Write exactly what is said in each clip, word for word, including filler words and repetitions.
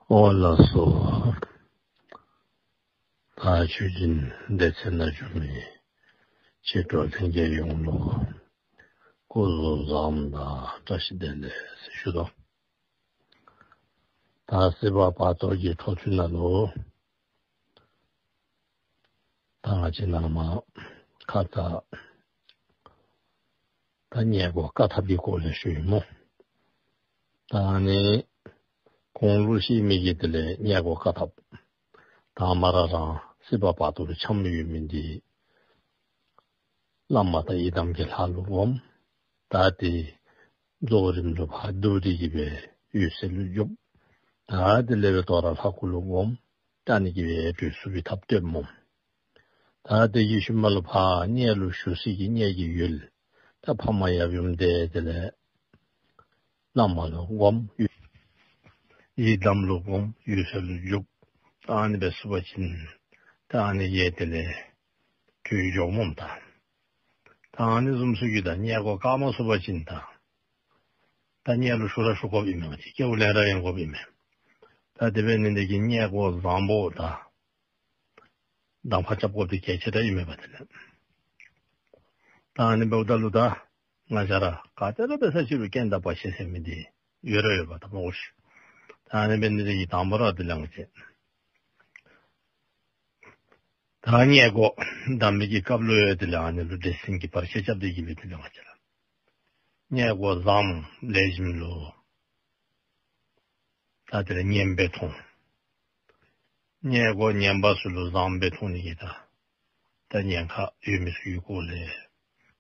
འོ་ལགས་སོ། ད་ཆོས་སྦྱིན་སྡེ་ཚན་ནང་བྱོན་མི་མཆེད་གྲོགས་ལྷན་རྒྱས་ཡོངས་ལུ་སྐུ་གཟུགས་བཟང་དང་བཀྲ་ཤིས་བདེ་ལེགས་ཟེར་ཞུ་དོ། ད་སྲིད་པ་བར་དོ་གི་འཕྲོ་མཐུད་ནང་ལུ་ད་ང་བཅས་ནང་མ་ཁ་ཙ་ད་མངལ་སྒོ་བཀག་ཐབས་ཀྱི་སྐོར་ལས་ཞུ་ཡི་སྨོ། ད་ཨ་ནི་གོང་ལུ་བཤད་མི་གི་དེ་ལས་མངལ་སྒོ་བཀག་ཐབས་དང་མ་ར་རང་སྲིད་པ་བར་དོ་ལུ་འཁྱམས་ཡོད་མི་འདི་བླ་མ་དང་ཡི་དམ་གྱི་ལྷ་ལུ་སྒོམ། ད་དེ་རྫོགས་རིམ་ལུ་ཕར་བསྡུ་སྟེ་གི་སྦེ་འོད་གསལ་ལུ་འཇུག། ད་དེ་ལས་སྦེ་དོ་རུང་ལྷ་སྐུ་ལུ་སྒོམ། ད་ཨ་ནི་གི་སྦེ་འགྲོ་ཚུགས་པའི་ཐབས་སྟོནམ་སྨོ། ད་དེ་གི་ཤུལ་མ་ལུ་ཕར་མངལ་ལུ་ཞུགས་སའི་གི་མངལ་གྱི་ཡུལ་ད་ཕ་མ་ཡབ་ཡུམ་དེ་དེ་ལས་བླ་མ་ལུ་སྒོམ། ཡི་དམ་ལུ་སྒོམ། འོད་གསལ་ལུ་འཇུག། ད་ཨ་ནི་སྦེ་ཚུགས་པ་ཅིན་ད་ཨ་ནི་གིས་དེ་ལས་འགྲོ་འགྱོཝ་སྨོ་ད། ད་ཨ་ནི་བཟུམ་ཚུ་གིས་ད་མངལ་སྒོ་བཀག་མ་ཚུགས་པ་ཅིན་ད་ད་མངལ་ལུ་ཞུགས་ར་ཞུགས་དགོཔ་ཨིན་མས། སྐྱེ་བ་ལེན་ར་ལེན་དགོཔ་ཨིན་མས། ད་དེ་འབད་ནི་འདི་གིས་མངལ་སྒོ་བཟང་པོ་ད་གདམ་ཁ་རྐྱབ་དགོཔ་འདི་གལ་ཆེ་དྲགས་ཨིན་མས་པ་དེ་ལས། ད་ཨ་ནི་འབདཝ་ད་ལུ་ད་ང་བཅས་ར་ག་ཏེ་ར་འབད་ས་ཅིག་རུང་རྐྱེན་དང་བར་ཆད་ཟེར་མི་འདི་ཡོད་ར་ཡོདཔ་ད་སྨོ་ཤིག། ད་ཨ་ནི་འབད་ནི་འདི་གིས་དང་པ་ར་དེ་ལས་ང་བཅས་ད་མངལ་སྒོ་བསྡམ་མི་གི་སྐབས་ལུ་ཡང་དེ་ལས་ཨ་ནི་ལུ་འདྲེ་སྲིན་གྱི་བར་ཆད་རྐྱབ་སྟེ་གི་སྦེ་དེ་ལས་ང་བཅས་ར་མངལ་སྒོ་བཟངམ་ལེགས་ཤོམ་ལུ་ད་དེ་ལས་ངན་པས་མཐོང་། མངལ་སྒོ་ངན་པ་ཚུ་ལུ་བཟངམ་སྦེ་མཐོང་ནི་གི་ད་ད་ཉེན་ཁ་ཡོད་མི་ཚུ་གི་སྐོར་ལས་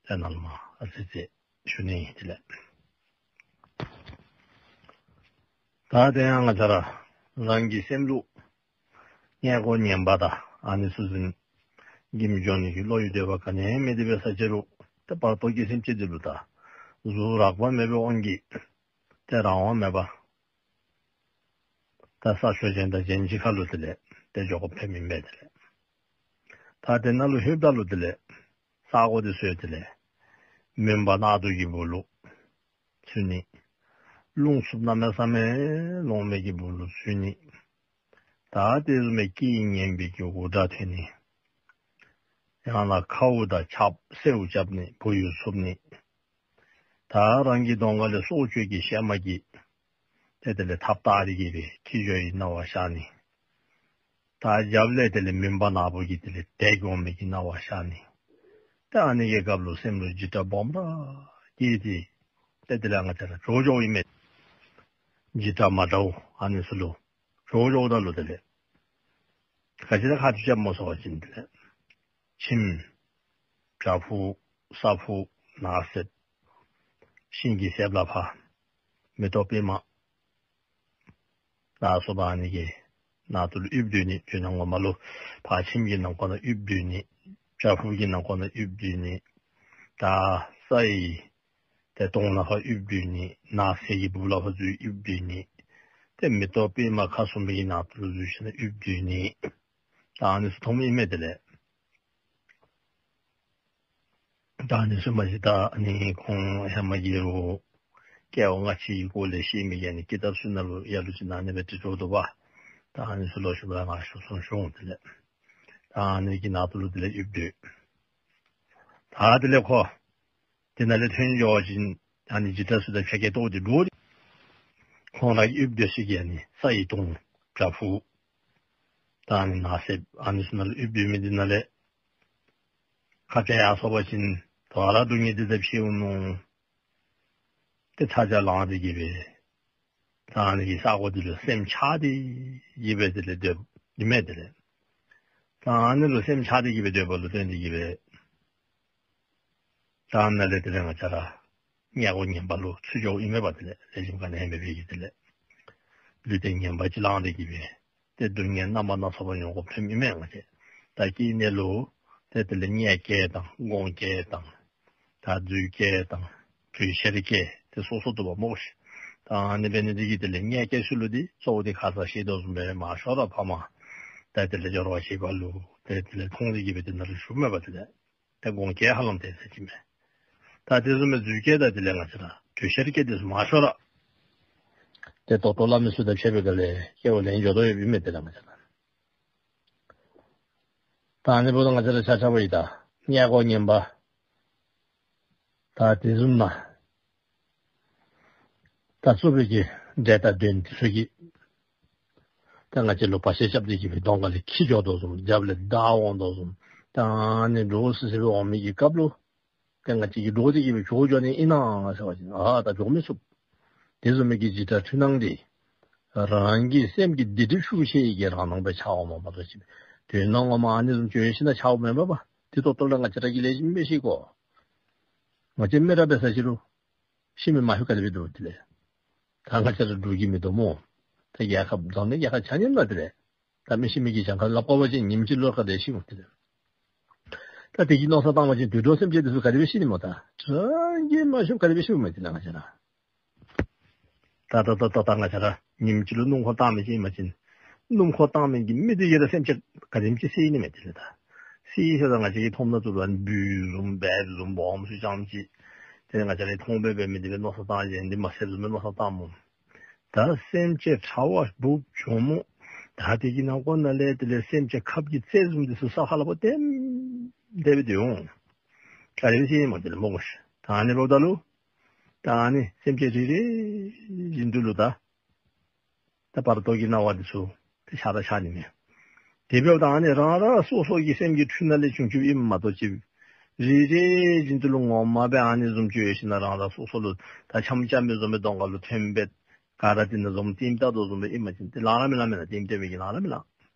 ད་ནཱ་ལས་མར་ཨ་ཙི་ཙི་ཞུ་ནི་ཨིན། དེ་ལས་ད་དེ་ཡང་ང་བཅས་ར་རང་གི་སེམས་ལུ་མངལ་སྒོ་ངན་པ་དང་ཨ་ནི་ཚུ་འཛིན་གྱིས་འགྱོ་ནི་གི་བློ་ཡི་འདོད་པ་ག་ནི་ཡང་མེད་དེ་འབད་ས་ཅིག་རུང་ད་བར་དོ་གི་སེམས་ཅན་འདི་ལུ་ད་གཟུགས་རགས་པ་མེད་པའི་དབང་གིས་ཏེ་རང་དབང་མེད་པར་ད་ས་ཕྱོགས་གཞན་དང་གཞན་ཅིག་ཁ་ལུ་དེ་ལས་ཏེ་འགྱོ་དགོཔ་ཐོནམ་ཨིན་པས། དེ་ལས་ད་དེ་ནང་ལུ་ལྷོདཔ་ད་ལུ་དེ་ལས་ས་གོ་འདི་ཚུ་ཡང་དེ་ལས་མུན་པ་ནག་དུང་གི་སྦུག་ལུ་ཚུད་ནི། རླུང་འཚུབ་གནམ་མེད་ས་མེད་ལོང་མི་གི་སྦུག་ལུ་ཚུད་ནི། ད་དེ་བཟུམ་མའི་སྐད་ངན་པའི་གི་འུར་སྒྲ་ཐོན་ནི། ཡང་ན་ཁཝ་དང་ཆརཔ་སེརཝ་རྐྱབ་ནི། བུ་ཡུག་འཚུབ་ནི། ད་རང་གི་གདོང་ཁ་ལས་སྲོག་གཅོད་ཀྱི་གཤེད་མ་གིས་ཏེ་དེ་ལས་ཐགཔ་བཏགས་ཏེ་གི་སྦེ་འཁྱིད་འགྱོ་བའི་སྣང་བ་ཤར་ནི། ད་རྒྱབ་ལས་དེ་ལས་མུན་པ་ནག་པོ་གིས་དེ་ལས་དེད་འོང་མི་གི་སྣང་བ་ཤར་ནི། ད་ཨ་ནི་གི་སྐབས་ལུ་སེམས་ལུ་འཇིགས་སྐྲག་སྦོམ་ར་སྐྱེས་ཏེ་ཏེ་དེ་ལས་ང་བཅས་ར་བྲོས་འགྱོཝ་ཨིན་མས། འཇིགས་སྐྲག་མ་འདྲཝ་ཨ་ནི་ཚུ་ལུ་བྲོས་འགྱོཝ་ད་ལུ་དེ་ལས་ག་ཅི་ར་ཁ་ཐུག་རྐྱབ་སྨོ་ཟེར་བ་ཅིན་དེ་ལས་ཁྱིམ་བྲག་ཕུག་ས་ཕུག་ནགས་གསེབ་ཤིང་གི་གསེབ་ལ་ཕར་མེ་ཏོག་པདྨ་ལ་སོགས་པ་ཨ་ནི་གི་ནང་དུ་ལུ་ཡིབ་སྡོད་ནི། དེ་ནང་ངོ་མ་ལུ་ཕར་ཁྱིམ་གྱི་ནང་ཁོག་ནང་ཡིབ་སྡོད་ནི། བྲག་ཕུག་གི་ནང་ཁོག་ནང་ཡིབ་སྡོད་ནི། ད་ས་ཡི་ཏེ་དོང་ནང་ཕར་ཡིབ་སྡོད་ནི། ནགས་གསེབ་ཀྱི་སྦུག་ལུ་ཕར་འཛུལ་ཡིབ་སྡོད་ནི། ཏེ་མེ་ཏོག་པདྨ་ཁ་ཟུམ་པའི་ནང་དུ་ལུ་འཛུལ་ཞིནམ་ལས་ཡིབ་སྡོད་ནི། ད་ཨ་ནི་ཚུ་མཐོངམ་ཨིན་མས། དེ་ལས་ད་ཨ་ནི་ཚུ་མ་གཞི་ད་ཨ་ནི་ཁོང་ཧེ་མ་གི་རུང་སྐྱེ་བ་སྔ་ཕྱི་གི་སྐོར་ལས་བཤད་མི་གི་ཨ་ནི་ཀི་ཏབ་ཚུ་ནང་ལུ་ལ་ལུ་ཅིག་ནང་ཨ་ནི་སྦེ་བྲིས་འདུག་པ། ད་ཨ་ནི་ཚུ་ལོག་ཞུཝ་ད་ང་ཞུ་སོང་ཞུ་འོང་། དེ་ལས་ད་ཨ་ནི་གི་ནང་དུ་ལུ་དེ་ལས་ཡིབ་སྡོད། ད་དེ་ལས་ཁོ་དེ་ནང་ལས་ཐོན་འགྱོ་བ་ཅིན་ཨ་ནི་འཇིགས་སྐྲག་ཚུ་དང་ཕྱད་སྐད་ཏོག་ཏོ་འདྲོག་སྟེ་ཁོང་ར་གི་ཡིབ་སྡོད་ས་གི་ཨ་ནི་ས་ཡི་དོང་བྲག་ཕུག་ད་ཨ་ནི་ནགས་གསེབ་ཨ་ནི་ཚུ་ནང་ལུ་ཡིབ་སྡོད་མི་འདི་ནང་ལས་ཁ་བྱལ་ཡར་སོང་པ་ཅིན་དོ་རུང་སྡུག་བསྔལ་འདི་དང་ཕྱད་འོང་མནོ། ཏེ་ཚ་གྱང་ལངས་ཏེ་གི་སྦེ་ད་ཨ་ནི་གི་ས་གོ་འདི་ལུ་སེམས་ཆགས་ཏེ་གི་སྦེ་དེ་ལས་སྡོདཔ་ཨིན་མས། དེ་ལས་ད་ཨ་ནི་ལུ་སེམས་ཆགས་ཏེ་གི་སྦེ་སྡོདཔ་ལུ་བརྟེན་ཏེ་གི་སྦེ་ད་ཨ་ནཱ་ལས་དེ་ལས་ང་བཅས་ར་མངལ་སྒོ་ངན་པ་ལུ་ཚུད་འགྱོཝ་ཨིན་མས་པ། དེ་ལས་ལེགས་ཤོམ་ག་ནི་ཡང་མེད་པའི་གི་དེ་ལས་ལུས་རྟེན་ངན་པ་ཅིག་བླངས་ཏེ་གི་སྦེ་ཏེ་སྡུག་བསྔལ་རྣམ་པ་སྣ་ཚོགས་པ་མྱོང་དགོཔ་ཐོནམ་ཨིན་མས། ང་བཅས་ད་སྐྱེ་གནས་ལུ་ཏེ་དེ་ལས་མངལ་སྐྱེས་དང་སྒོང་སྐྱེས་དང་ད་རྫུས་སྐྱེས་དང་དྲོད་གཤེར་སྐྱེས་ཏེ་སོ་སོ་འདུག་པ་སྨོ་ཤིག། ད་ཨ་ནི་འབད་ནི་འདི་གིས་དེ་ལས་མངལ་སྐྱེས་ཚུ་ལུ་འདི་གཙོ་བོ་འདི་ཁ་ཙ་བཤད་དོ་བཟུམ་སྦེ་མང་ཤོས་ར་ཕ་མ་ད་དེ་ལས་སྦྱོར་བ་བྱེད་པ་ལུ་ཏེ་དེ་ལས་མཐོང་སྟེ་གི་སྦེ་དེ་ནང་ལུ་ཞུགསཔ་མས་པ། དེ་ལས་ཏེ་སྒོང་སྐྱེས་ཧ་ལམ་ཏེ་ཟེར་གྱི་མས། ད་དེ་བཟུམ་སྦེ་རྫུས་སྐྱེས་དང་དེ་ལས་ང་བཅས་ར་དྲོད་གཤེར་སྐྱེས་འདི་ཚུ་མང་ཤོས་ར་ ཏེ་ད་ལྟོ་སླབ་མི་ཚུ་དང་ཕྱད་པའི་སྒང་ལས་སྐྱེ་བ་ལེན་འགྱོ་དོ་ཡོདཔ་ཨིན་མས། དེ་ལས་ང་བཅས་ར་ད་ཨ་ནི་འབདཝ་ད་ང་བཅས་ར་ཆ་ཁྱབ་ཡང་ད་མངལ་སྒོ་ངན་པ་ད་དེ་བཟུམ་མ་ད་རྩུབ་པའི་གི་འདྲེ་དང་གདོན་དེ་ཚུ་གིས་ད་ང་བཅས་ལུ་བར་ཆད་རྐྱབ་སྟེ་གི་སྦེ་གདོང་ཁ་ལས་འཁྱིད་འགྱོ་དོ་བཟུམ་རྒྱབ་ལས་བདའ་འོང་དོ་བཟུམ་ད་ཨ་ནི་འདྲོག་སི་སི་སྦེ་འོང་མི་གི་སྐབས་ལུ་ཏེ་ང་བཅས་ཀྱིས་འདྲོག་སྟེ་གི་སྦེ་བྱོག་འགྱོ་ནི་ཨིན་ན་ཟེར་བ་ཅིན་ཨ་ད་བྱོག་མི་ཚུགས། དེ་བཟུམ་མའི་གི་འཇིགས་སྐྲག་འཁྲུལ་སྣང་འདི་རང་གི་སེམས་ཀྱི་སྡིག་སྒྲིབ་ཤུགས་ཆེ་བའི་གི་རང་སྣང་སྦེ་འཆར་འོངམ་མ་གཏོགས་ཅིག་དོན་ངོ་མ་ཨ་ནི་བཟུམ་ཅིག་ཡོད་ཞིན་ན་འཆརཝ་མེན་པས་པ། དེ་ད་ལྟོ་ལས་ང་བཅས་ར་གིས་ལེགས་ཤོམ་སྦེ་ཤེས་དགོ། ང་བཅས་མི་ར་འབད་ས་ཅིག་རུང་ཤི་མི་མ་ཤི་ག་དེ་སྦེ་འདུག་དེ་ལས་ད་ང་བཅས་ར་འདྲོག་གི་མི་འདུག་སྨོ། ད་རྒྱལ་ཁབ་འཛམ་གླིང་རྒྱལ་ཁབ་ཆ་མཉམ་ནང་དེ་ལས་ད་མི་ཤི་མི་གི་གྱངས་ཁ་སླབ་དགོ་པ་ཅིན་ཉིནམ་གཅིག་ལུ་ག་དེ་ཤི་འོང་དེ་ལས། ད་དེ་གི་མནོ་བསམ་བཏང་བ་ཅིན་དུད་འགྲོ་སེམས་ཅན་དེ་ཚུ་ག་དེ་སྦེ་ཤི་ནི་སྨོ། ད་རང་གིས་མ་ཤེསཔ་ག་དེ་སྦེ་ཤི་འོང་མས། དེ་ལས་ང་བཅས་ར་ད་ད་ད་ད་ད་ང་བཅས་ར་ཉིནམ་གཅིག་ལུ་སྣུམ་འཁོར་བཏང་མི་ཅིག་ཨིན་པ་ཅིན་སྣུམ་འཁོར་བཏང་མི་གི་མི་དེ་གིས་ར་སེམས་ཅན་ག་དེམ་ཅིག་བསད་ནི་མས། དེ་ལས་ད་བསད་ས་ད་ང་བཅས་ཀྱིས་མཐོངམ་ད་ཚུར་ལུ་ཨ་ནི་སྦུལ་བཟུམ་སྦལཔ་བཟུམ་སྦོམ་སུ་ཙམ་ཅིག་དེ་ང་བཅས་ར་མཐོང་སྦེ་འབད་མི་དེ་སྦེ་མནོ་བསམ་བཏང་ཅི། འདི་མ་བསདཔ་བཟུམ་སྦེ་མནོ་བསམ་བཏངམ་སྨོ། ད་སེམས་ཅན་ཕྲ་བ་འབུཔ་གྱོགམོ་ད་དེ་གི་ནང་ཁོ་ན་ལས་དེ་ལས་སེམས་ཅན་ཁབ་ཀྱི་རྩེ་བཟུམ་དེ་ཚུ་ས་ཁ་ལུ་ཕར་ལྟེམ་ལྟེ་སྦེ་སྡོད་འོང་། ག་དེ་སྦེ་ཤི་ནི་སྨོ། དེ་ལས་སྨོ་གོ་ཤིག། ད་ཨ་ནི་འབདཝ་ད་ལུ་ད་ཨ་ནི་སེམས་ཅན་རེ་རེ་བཞིན་དུ་ལུ་ད་ད་བར་དོ་གི་སྣང་བ་དེ་ཚུ་དེ་ཤར་ར་ཤར་ནི་མས། དེ་འབདཝ་ད་ཨ་ནི་རང་རང་སོ་སོ་གི་སེམས་ཀྱི་འཁྲུལ་སྣང་ལས་བྱུང་བྱུངམ་ཨིནམ་མ་གཏོགས་ཅིག་རེ་རེ་བཞིན་དུ་ལུ་ངོ་མ་སྦེ་ཨ་ནི་བཟུམ་ཅིག་ཡོད་ཞིན་ན་རང་རང་སོ་སོ་ལུ་ད་འཆམ་འཆམ་མི་བཟུམ་སྦེ་གདོང་ཁ་ལུ་ཐོན་སྦེ་ག་ར་དེ་ནང་བཟུམ་ལྟདམོ་བལྟ་དོ་བཟུམ་སྦེ་ཨིན་པ་ཅིན་དེ་ལང་ར་མི་ལང་མེན་ན། ལྟདམོ་བལྟ་མི་གིས་ལང་ར་མི་ལང་།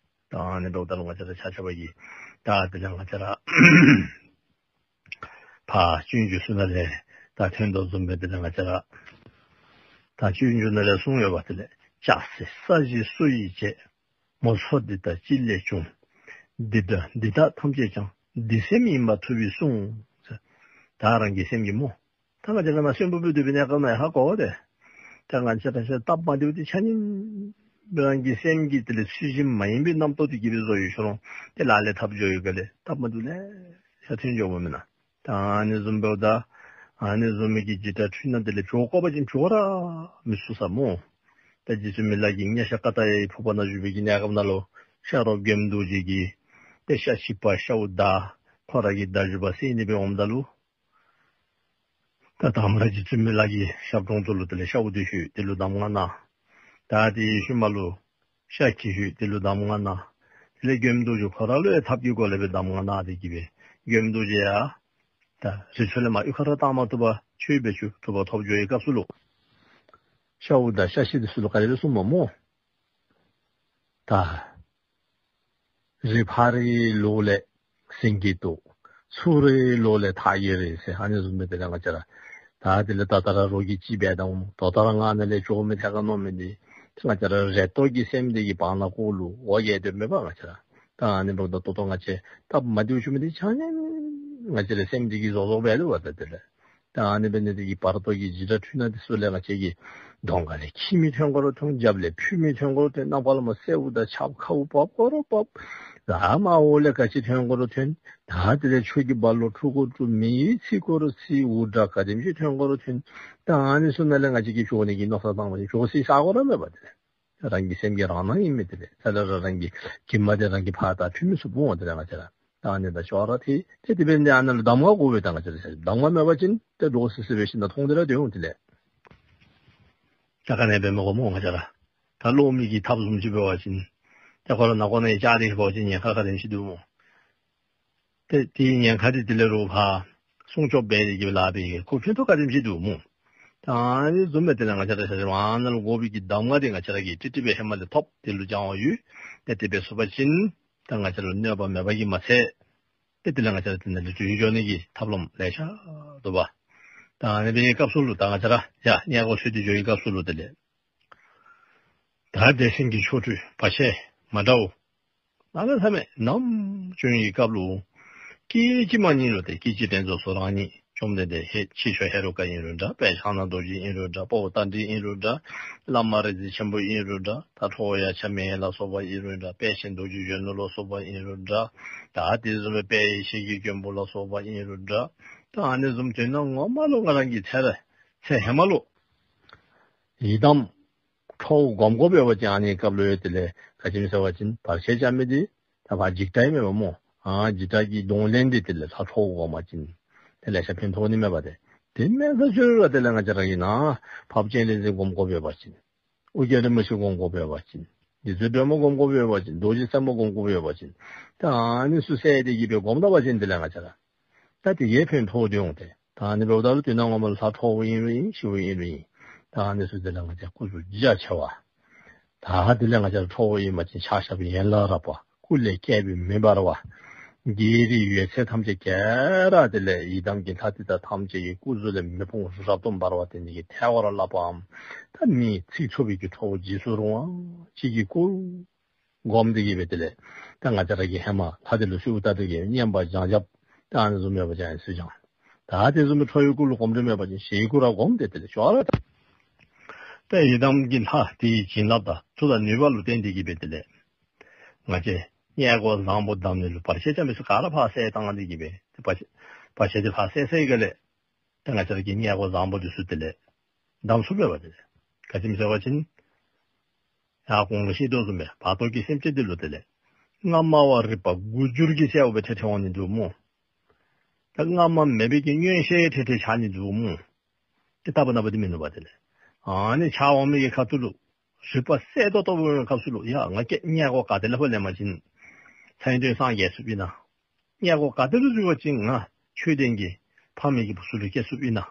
ད་ཨ་ནི་འབདཝ་ད་ལུ་ང་བཅས་ར་ཆ་ཁྱབ་ཀྱིས་ད་དེ་ལས་ང་བཅས་ར་ཕར་སྤྱོད་འཇུག་ཚུ་ནང་ལས་ད་ཐོན་དོ་བཟུམ་སྦེ་དེ་ལས་ང་བཅས་ར་ད་སྤྱོད་འཇུག་ནང་ལས་གསུངས་ཡོདཔ་དེ་ལས་ལྕགས་སྲེག་ས་གཞི་སུ་ཡིས་བྱས། མོ་ཚོགས་འདི་དག་ཅི་ལས་བྱུང་། འདི་དག་འདི་དག་ཐམས་ཅད་ཀྱང་། འདི་སེམས་ཡིན་པར་ཐུབ་པས་གསུངས། ད་རང་གི་སེམས་ཀྱིས་སྨོ། ད་ང་བཅས་ར་ནཱ་གསོན་པོ་སྦེ་སྡོད་པའི་གནས་སྐབས་ནང་ཧ་གོ་སྟེ། ད་ང་བཅས་ར་ཆ་སྟབས་མ་བདེཝ་དེ་ཆ་མཉམ་རང་གི་སེམས་ཀྱི་དེ་ལས་ཚུལ་བཞིན་མ་ཡིན་པའི་རྣམ་རྟོག་དེ་གིས་སྦེ་བཟོ་ཡི་ཤོ་རོང་། དེ་ལ་ལས་ཐབས་སྦྱོར་ཡོད་ག་ལས་སྟབས་མ་བདེཝ་ལེ་ཤ་ཐོན་འགྱོཝ་མེན་ན། ད་ཨ་ནི་བཟུམ་འབདཝ་ད་ཨ་ནི་བཟུམ་མའི་གི་འཇིགས་སྐྲག་འཁྲུལ་སྣང་དེ་ལས་བྱོག་དགོ་པ་ཅིན་བྱོག་ར་མི་ཚུགས་ས་སྨོ། ད་རྗེ་བཙུན་མི་ལ་གིས་མངའ་ཤ་ཀ་ཏ་ཡའི་ཕུག་པ་ནང་བཞུགས་པའི་གི་གནས་སྐབས་ནང་ལུ་ཤ་རོགསཔ་མགོནམ་རྡོ་རྗེ་གིས་ཏེ་ཤ་ཁྱི་པ་ཤཝ་དཱ་ཁོ་ར་གི་མདའ་གཞུ་པ་བསད་ནི་སྦེ་འོངམ་ད་ལུ་ད་དང་པ་ར་རྗེ་བཙུན་མི་ལ་གིས་ཞབས་དྲུང་དུ་ལུ་དེ་ལས་ཤཝ་འདི་ཞུ་དེ་ལུ་གདམས་ངག་གནང་། ད་དེའི་ཤུལ་མ་ལུ་ཤ་ཁྱི་ཞུ་དེ་ལུ་གདམས་ངག་གནང་། དེ་ལས་མགོནམ་རྡོ་རྗེ་ཁོ་ར་ལུ་ཡང་ཐབས་ཀྱི་སྒོ་ལས་སྦེ་གདམས་ངག་གནང་སྟེ་གི་སྦེ་མགོནམ་རྡོ་རྗེ་ཡང་ད་རི་ཁྲོད་ལས་མར་གཡུས་ཁ་ར་བཏང་མ་བཏུབ་པར་ཆོས་འབད་བཅུག་བཏུབ་པ་ཐོབ་འགྱོ་བའི་སྐབས་སུ་ལུ་ཤཝ་དང་ཤ་ཁྱི་འདི་ཚུ་ལུ་ག་དེ་སྦེ་གསུངམ་སྨོ། ད་རི་ཕག་རི་ལོགས་ལས་སེང་གེ་འདུག། ཚུ་རི་ལོགས་ལས་ཐགས་ཀྱི་རི་ཟེར་ཨ་ནི་བཟུམ་སྦེ་དེ་ལས་ང་བཅས་ར་ད་དེ་ལས་ད་ལྟོ་ར་རོགས་ཀྱིས་ཅིག་འབད་དོ་འོང་། ད་ལྟོ་ར་ང་ནཱ་ལས་བྱོག་མི་ཐད་ཀར་མནོ་མི་འདི་ང་བཅས་ར་རེ་དོགས་ཀྱི་སེམས་འདི་གིས་བར་ན་ཁོ་ལུ་འོ་བརྒྱལ་སྡོདཔ་མས་པ། ང་བཅས་ར་ད་ཨ་ནི་འབདཝ་ད་ད་ལྟོ་ང་བཅས་སྟབས་མ་བདེཝ་བྱུང་མི་འདི་ཆ་མཉམ་ང་བཅས་རའི་སེམས་འདི་གིས་བཟོ་བཟོཝ་འབད་དོ་བ། ད་དེ་ལས་ད་ཨ་ནི་འབད་ནི་དེ་གིས་བར་དོ་གི་འཇིགས་སྐྲག་འཁྲུལ་སྣང་དེ་ཚུ་ལས་ང་བཅས་ཀྱི་གདོང་ཁ་ལས་འཁྱིད་མི་ཐོན་དགོ་རུང་ཐོན། རྒྱབ་ལས་འཕུར་མི་ཐོན་དགོ་རུང་ཐོན། གནམ་ཁ་ལུ་མར་སེརཝ་དང་ཆརཔ་ཁཝ་བབས་དགོ་རུང་བབས། ད་མར་འོག་ལས་ག་ཅི་ཐོན་དགོ་རུང་ཐོན། ད་དེ་ལས་ཆུ་གི་རྦ་ཀློང་འཁྲུག་དགོ་རུང་འཁྲུག། མེ་ཡིས་འཚིག་དགོ་རུང་འཚིག། འུར་སྒྲ་ག་དེམ་ཅིག་ཐོན་དགོ་རུང་ཐོན། ད་ཨ་ནི་ཚུ་ནང་ལས་ང་བཅས་ཀྱིས་བྱོག་ནི་གི་མནོ་བསམ་བཏང་བ་ཅིན་བྱོག་སི་ས་དགོ་ར་མེད་པ། དེ་ལས་རང་གི་སེམས་ཀྱི་རང་སྣང་ཨིན་མས། དེ་ལས་ད་ལྟོ་ར་རང་གི་གྱིབ་མ་དེ་རང་གི་ཕར་ད་འཕུར་མི་ཚུགས་པས། དེ་ལས་ང་བཅས་ར་ད་ཨ་ནི་ད་ཅོག་ར་འཐད། ཏེ་དེ་འབད་ནི་ཨ་ནཱ་ལུ་གདམས་ངག་དགོ་པས། ད་ང་བཅས་ར་གདམས་ངག་མེད་པ་ཅིན་ཏེ་འདྲོག་སི་སི་སྦེ་ཞིནམ་ལས་མཐོང་སྟེ་ར་སྡོད་འོང་། དེ་ལས་ད་ག་ནི་འབད་མི་དགོ་སྨོ། ང་བཅས་ར་ད་ལོག་མི་གི་ཐབས་བཟུམ་ཅིག་འབད་བ་ཅིན་ཏེ་ཁོ་ར་ནང་ཁོག་ནང་ཡང་བཅར་ཏེ་འབད་བ་ཅིན་ཉེན་ཁ་ག་དེམ་ཅིག་འདུག་སྨོ། ཏེ་དེའི་ཉེན་ཁ་དེ་དེ་ལས་རུང་ཕར་སྲུང་སྐྱོབ་འབད་དེ་གི་སྦེ་ལཱ་འབད་ནི་གི་ཁུངས་ཕན་ཐོགས་ག་དེམ་ཅིག་འདུག་སྨོ། ད་ཨ་ནི་བཟུམ་སྦེ་དེ་ལས་ང་བཅས་ར་ཆ་ཁྱབ་ཨ་ནཱ་ལུ་དགོ་པའི་གི་གདམས་ངག་དེ་ང་བཅས་ར་གིས་ཏིག་ཏིག་སྦེ་ཧེ་མ་ལས་ཐོབ་དེ་ལུ་སྦྱང་བ་ཡོད། ཏེ་དེ་སྦེ་ཚུགས་པ་ཅིན་ད་ང་བཅས་ལུ་གནོད་པ་མེད་པ་གིས་མ་ཚད་ཏེ་དེ་ལས་ང་བཅས་ར་དེ་ནང་ལས་གྲོལ་འགྱོ་ནི་གི་ཐབས་ལམ་ལེ་ཤ་འདུག་པ། ད་ཨ་ནི་འབད་བའི་སྐབས་སུ་ལུ་ད་ང་བཅས་ར་ཡ་མངལ་སྒོ་ཚུད་དེ་འགྱོ་བའི་སྐབས་སུ་ལུ་དེ་ལས་ད་བདེ་གཤེགས་ཀྱི་ཆོ་འཕྲུལ་བར་ཆད་མ་འདྲཝ་གནམ་མེད་ས་མེད་རྣམས་བྱུང་བའི་སྐབས་ལུ་སྐད་ཅིག་མ་ཉིད་ལུ་ཏེ་སྐད་ཅིག་དྲན་རྫོགས་སུ་རང་ཉིད་བཅོམ་ལྡན་འདས་ཧེ་ཕྱི་ཕྱོགས་ཧེ་རུ་ཀ་ཨིན་རུང་འདྲ། དཔལ་ཕྱག་ན་རྡོ་རྗེ་ཨིན་རུང་འདྲ། དཔའ་བོ་རྟ་མགྲིན་ཨིན་རུང་འདྲ། བླ་མ་རིག་འཛིན་ཆེན་པོ་ཨིན་རུང་འདྲ། ད་ཁྲོ་བོ་ཡ་མཚན་མེད་ལ་སོགས་པ་ཨིན་རུང་འདྲ། དཔལ་ཆེན་རྡོ་རྗེ་གཞོན་ནུ་ལ་སོགས་པ་ཨིན་རུང་འདྲ། ད་དེ་བཟུམ་སྦེ་དཔལ་ཡེ་ཤེས་ཀྱི་མགོན་པོ་ལ་སོགས་པ་ཨིན་རུང་འདྲ། ད་ཨ་ནི་བཟུམ་དོན་ངོ་མ་ལུ་ང་རང་གི་ཚེ་ར་ཚེ་ཧེ་མ་ལུ་ཡི་དམ་ ཁྲོ་བོ་སྒོམ་དགོཔ་ཡོད་པ་ཅིན་ཨ་ནི་སྐབས་ལུ་ཡང་དེ་ལས་ག་ཅི་སྨོ་ཟེར་བ་ཅིན་བར་ཆད་རྐྱབ་མི་འདི་ད་ཕར་འཇིགས་སྐྲག་ཨིན་མས་པ་སྨོ། ཨ་འཇིགས་སྐྲག་གི་གདོང་ལེན་འདི་དེ་ལས་ལྷ་ཁྲོ་བོ་སྒོམ་པ་ཅིན་དེ་ལེ་ཤ་ཕན་ཐོགས་ནི་མས་པ་ཏེ། དེ་མེན་ས་ཅིག་རུང་དེ་ལས་ང་བཅས་ར་གིས་ནཱ་འཕགས་པ་སྤྱན་རས་གཟིགས་སྒོམ་དགོཔ་ཡོད་པ་ཅིན། ཨོ་རྒྱན་རིན་པོ་ཆེ་སྒོམ་དགོཔ་ཡོད་པ་ཅིན། རྗེ་བཙུན་སྒྲོལ་མ་སྒོམ་དགོཔ་ཡོད་པ་ཅིན། རྡོ་རྗེ་སེམས་དཔའ་སྒོམ་དགོཔ་ཡོད་པ་ཅིན། ད་ཨ་ནི་ཚུ་བསལ་ཏེ་གི་སྦེ་སྒོམ་ད་པ་ཅིན་དེ་ལས་ང་བཅས་ར་ད་དེ་གིས་ཕན་ཐོགས་ཏེ་འོང་སྟེ། ད་ཨ་ནི་འབདཝ་ད་ལུ་དོན་ངོ་མ་ལུ་ལྷ་ཁྲོ་བོ་ཨིན་རུང་ཨིན། ཞི་བ་ཨིན་རུང་ཨིན། ད་ཨ་ནི་ཚུ་དེ་ལས་ང་བཅས་སྐུ་གཟུགས་རྒྱ་ཆེ་བ། ད་དེ་ལས་ང་བཅས་ར་ཁྲོ་བོ་ཨིན་པ་ཅིན་ཕྱག་ཞབས་ཡན་ལག་རབ་པ། སྐུ་ལས་སྐྱེས་པའི་མེ་འབར་བ། བགེགས་རིགས་ཡོད་ཚད་ཐམས་ཅད་ག་ར་དེ་ལས་ཡི་དམ་གྱི་ལྷ་དེ་དག་ཐམས་ཅད་ཀྱི་སྐུ་གཟུགས་ལས་མེ་ཕུང་རབ་ཏུ་འབར་བ་དེ་ཉིད་ཀྱིས་ཐལ་བར་བརླག་པའམ། ད་མེ་འཚིག་ཚུགས་པའི་གི་ཁྲོ་བོ་རྗེས་སུ་རུང་བ་ཅིག་གི་སྐུ་སྒོམ་སྟེ་གི་སྦེ་དེ་ལས་ད་ང་བཅས་ར་གིས་ཧེ་མ་ལྷ་དེ་ལུ་ཞུ་ད་དེ་གིས་བསྙེན་པ་བགྱང་བགྱངམ་ད་ཨ་ནི་བཟུམ་ཡོད་པ་ཅིན་ཨ་ནི་ཚུ་བགྱང་། ད་དེ་བཟུམ་མའི་ཁྲོ་བོའི་སྐུ་ལུ་གོམས་འདྲིས་མེད་པ་ཅིན་ཞིང་སྐུ་ར་སྒོམ་སྟེ་དེ་ལས་ཞོར་ར་ད་ད་ཡི་དམ་གྱི་ལྷ་དེའི་བྱིན་རླབས་དང་མཐུ་དང་ནུས་པ་ལུ་བརྟེན་ཏེ་གི་སྦེ་དེ་ལས་ང་བཅས་མངལ་སྒོ་བཟང་པོ་བསྡམ་ནི་ལུ་བར་ཆད་རྐྱབ་མི་ཚུ་ག་ར་ཕར་བསལ་བཏང་སྟེ་གི་སྦེ་ཏེ་བར་ཆད་བར་ཆད་དེ་ཕར་བསལ་བསལ་ག་ལས་ཏེ་ང་བཅས་ར་གི་མངལ་སྒོ་བཟང་པོ་འདི་ཚུ་དེ་ལས་བསྡམ་ཚུགསཔ་འབད་བ་དེ་ལས་ག་ཅི་སྨོ་ཟེར་བ་ཅིན་ཡར་གོང་ལུ་བཤད་དོ་བཟུམ་སྦེ་བར་དོ་གི་སེམས་ཅན་འདི་ལུ་དེ་ལས་སྔ་མ་བ་རིག་པ་དགུ་འགྱུར་གྱི་གསལ་བ་སྦེ་ཐལ་ཐལ་འོང་ནི་འདུག་སྨོ། ད་སྔ་མ་མེད་པའི་གི་མངོན་ཤེས་ཐལ་ཐལ་འཆར་ནི་འདུག་སྨོ། ཏེ་ད་བར་ན་བར་དེ་མིན་ནུག་པ་དེ་ལས། ཨ་ནི་འཆར་འོང་མི་གི་ཁ་ཐུག་ལུ་རིག་པ་གསལ་ཏོག་ཏོ་འོང་བའི་སྐབས་སུ་ལུ་ཡ་ང་བཅས་མངལ་སྒོ་ག་ཏེ་ལས་ཕར་ལེན་པ་ཅིན་མངལ་སྒོ་ག་ཏེ་ལུ་འཛུལ་བ་ཅིན་ང་ཆོས་ལྡན་གྱི་ཕ་མེས་ཀྱི་བུ་ཚུ་ལུ་སྐྱེ་ཚུགསཔ་ཨིན་ན།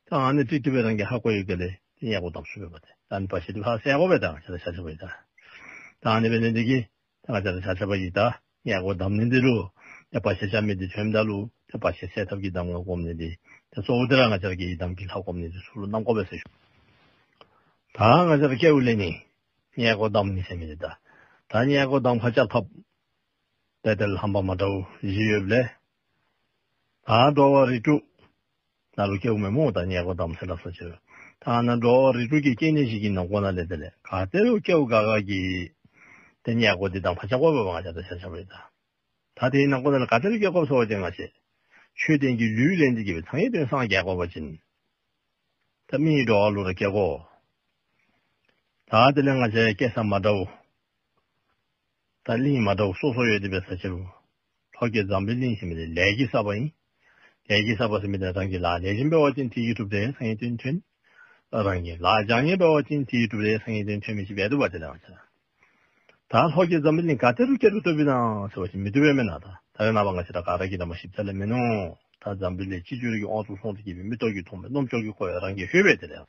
ད་ཨ་ནི་ཏིག་ཏིག་སྦེ་རང་གིས་ཧ་གོ་ཡི་ག་ལས་ཏེ་མངལ་སྒོ་བསྡམ་ཚུགསཔ་འབད་བ་ཏེ། ད་ཨ་ནི་བར་ཆད་དེ་ཕར་བསལ་དགོ་པས་ད་ང་བཅས་ར་ཆ་ཁྱབ་ཀྱིས་ད། ད་ཨ་ནི་འབད་ནི་འདི་གིས་ད་ང་བཅས་ར་ཆ་ཁྱབ་ཀྱིས་ད་མངལ་སྒོ་བསྡམ་ནི་འདི་ལུ་ད་བར་ཆད་རྐྱབ་མི་འདི་ཐོནམ་ད་ལུ་ད་བར་ཆད་བསལ་ཐབས་ཀྱི་གདམས་ངག་སྒོམ་ནི་འདི་ད་གཙོ་བོ་འདི་ར་ང་བཅས་ར་གིས་ཡི་དམ་གྱི་ལྷ་སྒོམ་ནི་འདི་ཚུ་ལུ་གནང་དགོ་པས་ཟེར་ཞུ། ད་ང་བཅས་ར་སྐྱེ་བ་ལེན་ནི་མངལ་སྒོ་བསྡམ་ནི་ཟེར་མི་འདི་ད་ད་མངལ་སྒོ་བསྡམ་ཁ་རྐྱབ་ཐབས་ད་དེ་ལུ་རྣམ་པ་མ་འདྲཝ་བཞི་ཡོདཔ་ལས་ད་འགྲོ་བ་རིགས་དྲུག་ནང་ལུ་སྐྱེཝ་མས་སྨོ། ད་མངལ་སྒོ་བསྡམ་ཟེར་སླབ་ས་ཅིག་རུང་ད་ནཱ་འགྲོ་བ་རིགས་དྲུག་གི་སྐྱེ་གནས་བཞི་གི་ནང་ཁོངས་ནང་ལས་དེ་ལས་ག་ཏེ་རུང་སྐྱེཝ་ག་ག་གིས་ཏེ་མངལ་སྒོ་འདི་བསྡམ་ཁ་རྐྱབ་དགོ་པས་པ། ང་བཅས་ར་ཆ་ཁྱབ་ཀྱིས་ད། ད་དེའི་ནང་ཁོངས་ནང་ལས་ག་ཏེ་རུང་སྐྱེ་དགོཔ་ཟེར་བ་ཅིན་ང་བཅས་ཆོས་ལྡན་གྱི་ལུས་ལེན་ཏེ་གི་སྦེ་ཚངས་དབྱངས་སྟོན་སངས་རྒྱས་དགོ་པ་ཅིན་ད་མིའི་འགྲོ་བ་ལུ་ར་སྐྱེ་དགོ། ད་དེ་ལས་ང་བཅས་སྐྱེ་ས་མ་འདྲཝ་ད་གླིང་མ་འདྲཝ་སོ་སོ་ཡོད་དེ་འབད་ས་ཅིག་རུང་ལྷོ་ཁའི་འཛམ་བུའི་གླིང་ཟེར་མི་འདི་ལས་ཀྱི་ས་པ་ཨིན། ལས་ཀྱི་ས་པ་ཟེར་མི་འདི་རང་གིས་ལཱ་ལེགས་ཤོམ་འབད་བ་ཅིན་དེ་གིས་གྲུབ་སྟེ་ཚངས་དབྱངས་སྟོན་ཐོན། རང་གིས་ལཱ་བྱང་ཉེས་འབད་བ་ཅིན་དེ་གིས་གྲུབ་སྟེ་ཚངས་དབྱངས་སྟོན་ཐོན་མི་ཅིག་འབད་དོ་པ། དེ་ལས་ང་བཅས་ད་ལྷོ་ཁའི་འཛམ་བུའི་གླིང་ག་ཏེ་རུང་སྐྱེ་རུང་བཏུབ་ཨིན་ན་ཟེར་བ་ཅིན་མི་བཏུབ་པས་མེན་ན། ད་ད་རེས་ནངས་པ་ང་བཅས་ར་ག་ར་གིས་ད་མ་ཤེསཔ་རྩ་ལས་མིན་ནུག། ད་འཛམ་བུ་གླིང་སྤྱི་སྤྱོད་ཀྱི་དབང་དུ་སོང་སྟེ་གི་སྦེ་མིག་ཏོ་གིས་མཐོང་མི་རྣམ་ཅོ་གིས་གོ་ཡང་རང་གིས་ལྷོད་པས། དེ་ལས་